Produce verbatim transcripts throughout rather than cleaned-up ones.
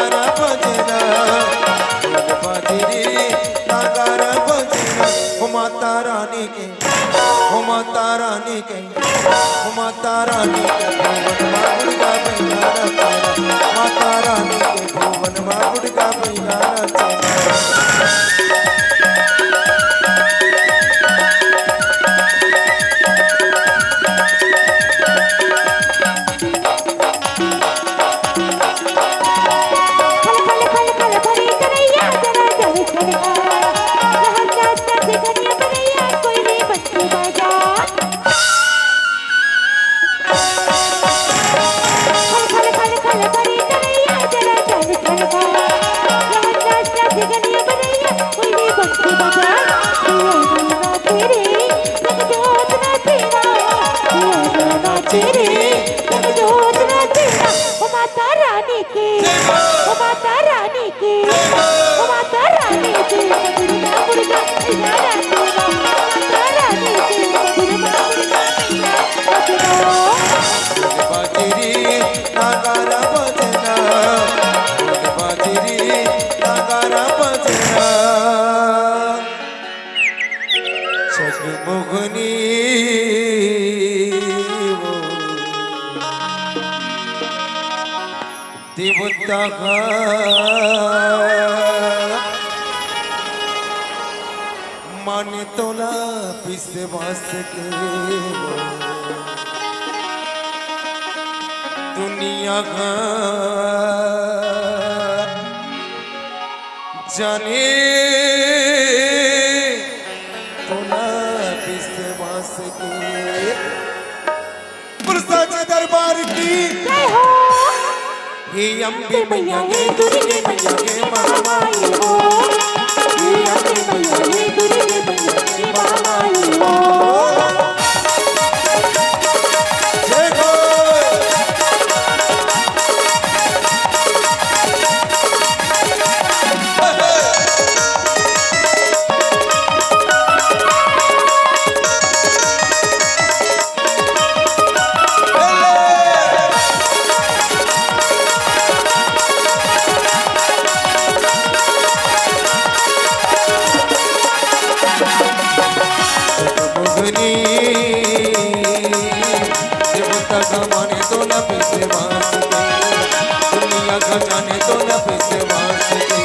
बजना, ढोल बाजे रे, नगारा बजना, ओ माता रानी के, ओ माता रानी के, ओ माता रानी के भुवन मा दुर्गा मैया नचना, माता रानी के भुवन मा दुर्गा मैया नचना। ओ माता रानी की, ओ माता रानी की, ओ माता रानी की, दुर्गा, दुर्गा, दुर्गा, माता रानी की, दुर्गा, दुर्गा, दुर्गा, दुर्गा। बाजे रे नगारा बजना, बाजे रे नगारा बजना। जगमोहनी वो देवता हा, माने तोला विश्वास के वो दुनिया हा जाने तोला विश्वास के। बोल साचे दरबार की। जय हो। हे अम्बे मैया, हे दुर्गे मैया, हे महामाई हो। हे अम्बे मैया, हे दुर्गे मैया, हे महामाई हो। जय हो। मोहनी देवता का माने तो न विश्वास की, दुनिया का जाने तो न विश्वास की।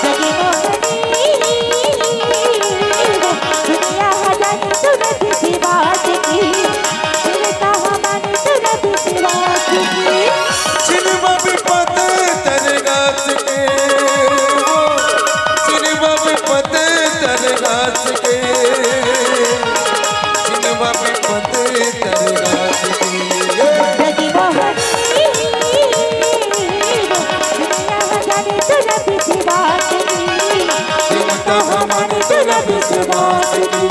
जगी मोहनी, दुनिया का जाने तो न विश्वास की, देवता का माने तो न विश्वास की। जिनवा भी पत तरगास के, जिनवा भी पत तरगास के, जिनवा भी पत तरगास के। जगी मोहनी, दुनिया जाने तो न विश्वास की, देवता का माने तो न विश्वास की।